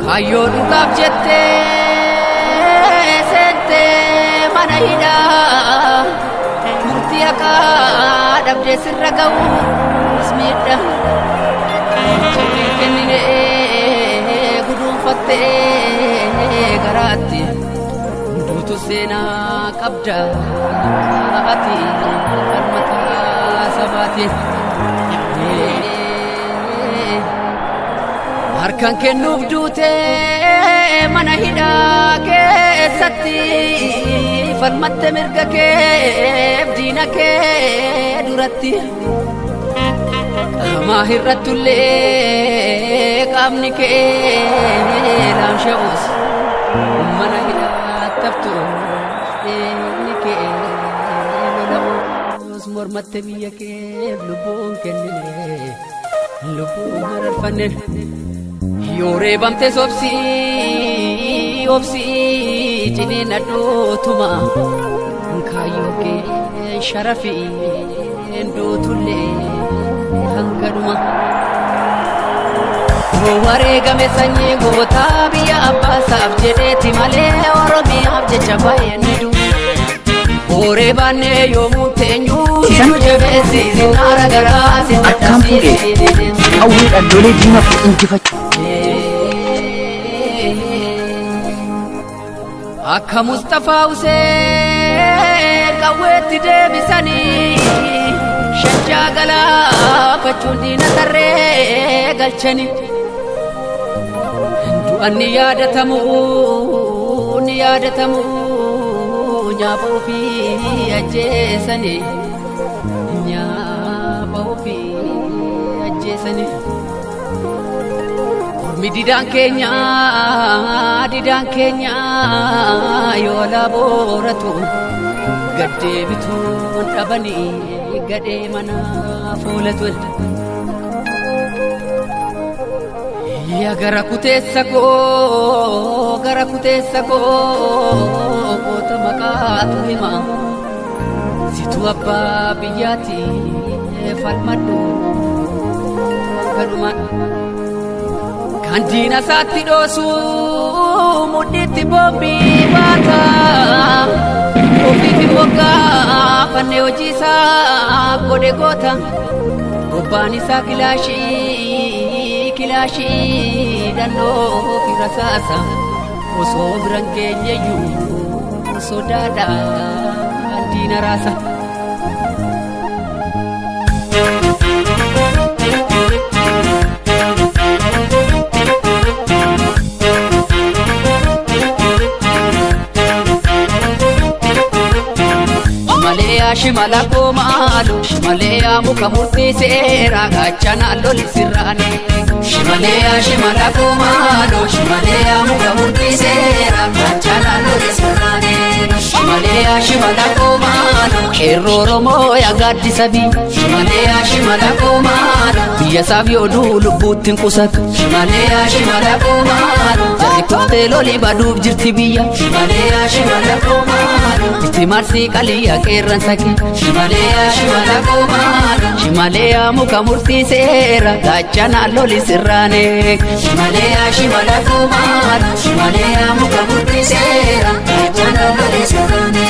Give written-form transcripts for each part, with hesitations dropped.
Kaayyoo dhugaaf jettee seentee mana hidhaa murtii haqaa dhabdee sirra ga'uus miidha. Murtii kenninee guduunfattee garaatti duutu seenaa qabda ati falmataa sabaati. Harkaan kennuuf duutee mana hidhaa keessatti falmatte mirga keef diina kee duratti. Qaamaa hir'attullee qaamni kee laamsha'us mana hidhaa taftuus dhiigni kee lola'us mormatte biyya keef lubbuun kennine lubbuun mararfanne. Yoo reebamtes obsii obsii ciniin addootuma kaayyoo kee sharafiin duutullee hangadhuma. Wareegame sanyii gootaa biyya abbaasaaf jedheeti malee Oromiyaaf jecha baay'een ni du'u. Hooree baannee yoomuu teenyuu nu jabeessi sinnaara garaa si Akkaan fuudhee qawweedhaan lolee diina koo injifachuu. Akka Mustafaa Huseen qawweetti deebisanii shajjaa galaafachuun diina tarree galchanii. Du'an ni yaadatamu ni yaadatamu nyaapa ofii ajjeesanii nyaapa ofii ajjeesanii. Ormi didaan keenya yoo laabooratu gaddeebituun dhabanii gadhee mana fuulatu. Yaa gara kuteessa koo gara kuteessa koo goota maqaatu hima situ abbaa biyyaati falmadhu gadhumaan. Kan diina isaatti dhoosu mudhiitti boombii baata. Ofiif immoo gaafannee hojii isaa godhe goota. Bobbaan isaa kilaashii kilaashii dannoo fi rasaasa. Osoo biran keenyeyyuu sodaadhaan diina raasa. Shimaleeyaa shimala koomaalu shimaleeyaa muka murtii seeraa gaachana loli sirraane. Shimaleeyaa shimala koomaalu shimaleeyaa muka murtii seeraa gaachana loli sirraane. Shimaleeyaa shimala koomaalu qeerroo Oromoo yaa gaaddisa biyya. Shimaleeyaa shimala koomaalu biyya isaaf yoo du'u lubbuutti hin qusatu. Shimaleeyaa shimala koomaalu jarri kuftee loli baduuf jirti biyya. Shimaleeyaa shimala koomaalu itti marsii qalii qeerran saki. Shimaleeyaa shimala koomaalu shimaleeyaa muka murtii seera gaachana loli sirraane. Shimaleeyaa shimala koomaalu shimaleeyaa muka murtii seera gaachana loli sirraane.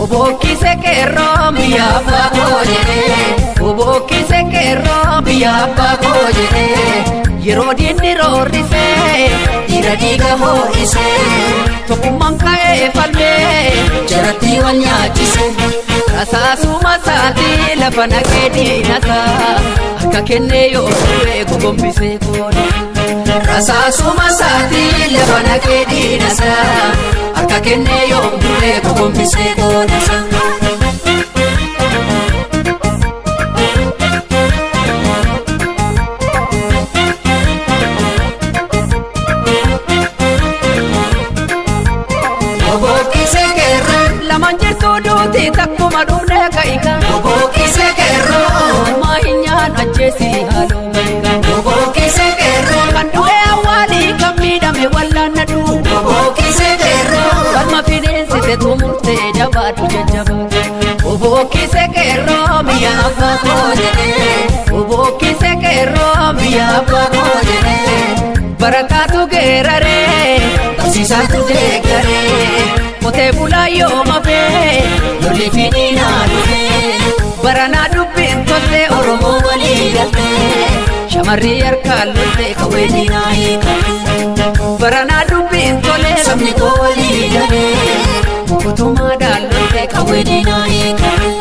Obokkise qeerroo biyya abbaa koo jedhee obokkise qeerroo biyya abbaa koo jedhee yeroo diinni roorrisee dhiira dhiiga hoo'isee tokkummaan ka'ee falmee jaratti wal nyaachise. Rasaasuma isaatii lafa naqee diinasaa harka kennee yoo du'e gogombisee koole. Rasaasuma isaatii lafa naqee diinasaa harka kennee yoo du'e gogombisee koole. ka'ika. Bobookise qeerroo. Maa hin nyaannu ajjeesi haaloo bayika. Bobookise qeerroo. Kan du'e awwaalii kan miidhame wallaannadhu. Bobookise qeerroo. Kalma fideensite tumurtee jabaadhu jajjabaadhu. Bobookise qeerroo biyya abbaa koo jedhee. Bobookise qeerroo biyya abbaa koo jedhee. Barataatu geeraree. Barsiisaatu deeggaree. Qotee bulaa yoo mafee. Lolli finiinaa dhufee. Baranaa dubbiin toltee Oromoo walii galtee. Shamarri harkaan loltee Qawwee diinaa hiikatte. Baranaa dubbiin tolee Sabni koo walii galee. Kutumaadhaan loltee Qawwee diinaa hiikatte.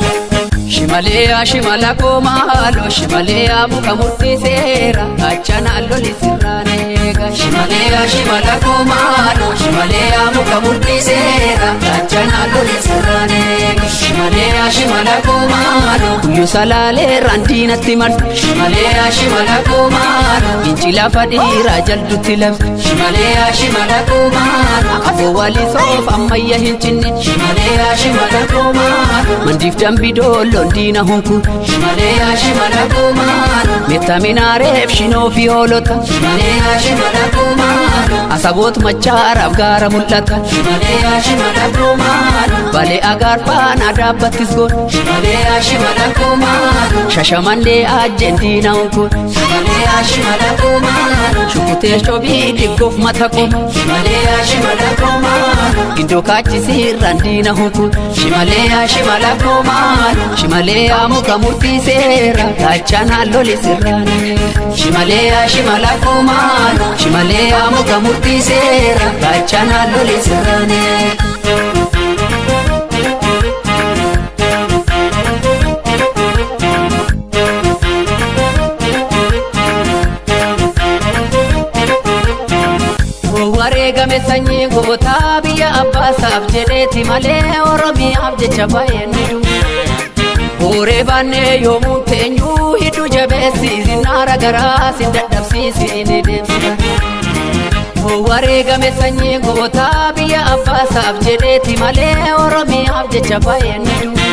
Shimaleeyaa shimala koomaaloo shimaleeyaa muka murtii seera gaachanaan loli sirraan eega. Shimaleeyaa shimala koomaaloo shimaleeyaa muka murtii seera gaachanaan loli sirraan eega. Shimaleeyaa shimala koomaaloo guyyuu salaalee raandiinatti marti. Shimaleeyaa shimala koomaaloo inci lafa dhiiraa jaldutti labsi. Shimaleeyaa shimala koomaaloo afoo walii soof ammayya hin cinne. Shimaleeyaa shimala koomaaloo mandiif dambi doolloon diina hunku. Shimaleeyaa shimala koomaaloo. Meettaminaareef shinoo fi hoolota. Shimaleeyaa shimala koomaaloo. Asaboot machaaraaf gaara mul'ata. Shimaleeyaa shimala koomaaloo. Balee agaarfaan adaabbattis goon. Shimaleeyaa shimala koomaaloo. Shashamannee ajjeen diina hunku. Shimaleeyaa shimala koomaaloo. Shukutee shobii diggoof mata qoma. Shimaleeyaa shimala koomaaloo. Gindoo kaachisiirraan diina hunku. Shimaleeyaa shimala koomaaloo. Shimaleeyaa muka murtii seera gaachanaan loli sirraan. Shimaleeyaa shimala koomaaloo. Shimaleeyaa muka murtii seera gaachanaan loli sirraan. Wareegame sanyii gootaa biyya abbaasaaf jedheeti malee Oromiyaaf jecha baay'een ni du'u. Hooree baannee yoomuu teenyuu hiddu jabeessi zinnaara garaa si dadhabsiisi ni deemsisa. Wareegame sanyii gootaa biyya abbaasaaf jedheeti malee Oromiyaaf jecha baay'een ni du'u.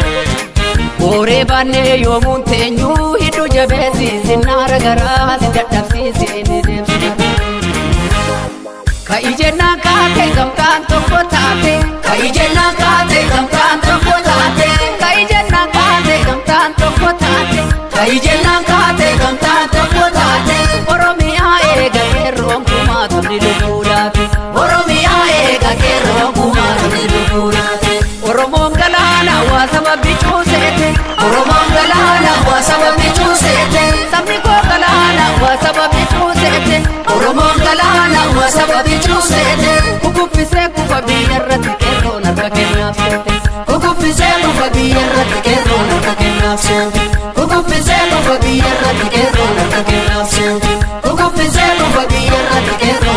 Hooree baannee yoomuu teenyuu hiddu jabeessi zinnaara garaa si dadhabsiisi ni deemsisa. Ka'i jennaan kaatee gamtaan tokko taate. Ka'i jennaan kaatee gamtaan tokko taate. Ka'i jennaan kaatee gamtaan tokko taate. Ka'i jennaan kaatee gamtaan tokko taate. Oromiyaa eega qeerroon kumaa tumni lubbuudhaati. Oromiyaa eega qeerroo kumaa tumni lubbuudhaati. Oromoon galaana waa saba bicuu seete. Oromoon galaana waa saba bicuu seete. Sabni koo galaana waa saba bicuu seete. Oromoon galaana waa saba bicuu seete. Kukuffisee kufa biyya irratti qeerroon harka kennaaf seete. Kukuffisee kufa biyya irratti qeerroon harka kennaaf seete. Kukuffisee kufa biyya irratti qeerroon harka kennaaf seete. Kukuffisee kufa biyya irratti qeerroon.